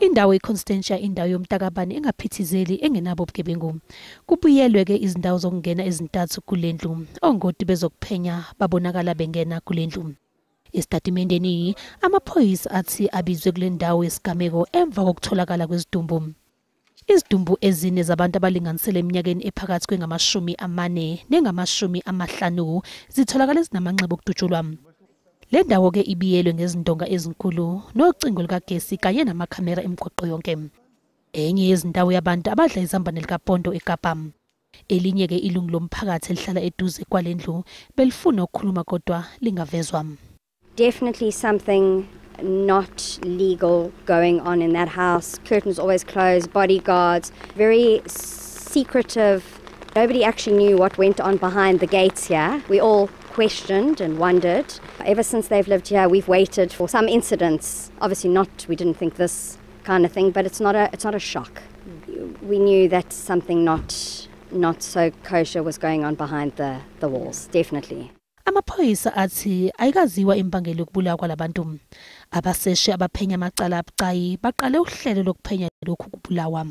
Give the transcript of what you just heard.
Indawo iConstantia indawo yomntakabani engaphithizeli engenabo ubugebengu. Kubuyelwe-ke izindawo zokungena ezintathu kule ndlu. Ongoti bezokuphenya babonakala bengena kule ndlu. Esitatimendeni, amaphoyisa athi abizwe kule ndawo yesigameko emva kokutholakala kwezidumbu. Izidumbu ezine zabantu abalinganisela eminyakeni ephakathi kwengamashumi 40 nengamashumi 50 zitholakala zinamanxeba okudutshulwa. Le ndawo-ke ibiyelwe ngezindonga ezinkulu nocingo lukagesi kanye namakhamera emigwaqo yonke. Enye yezindawo yabantu abadla izambane likapondo eKapa. Elinye-ke ilungu lomphakathi elihlala eduze kwale ndlu belifuna ukukhuluma kodwa lingavezwa. Definitely something not legal going on in that house. Curtains always closed, bodyguards, very secretive. Nobody actually knew what went on behind the gates here. We all questioned and wondered. Ever since they've lived here, we've waited for some incidents. Obviously not, we didn't think this kind of thing, but it's not a shock. We knew that something not so kosher was going on behind the walls, definitely. Amaphoyisa athi ayikaziwa imbangela yokubulawa kwalabantu. Abaseshi abaphenya amacala abucayi baqale uhlelo lokuphenya lokhu kubulawa.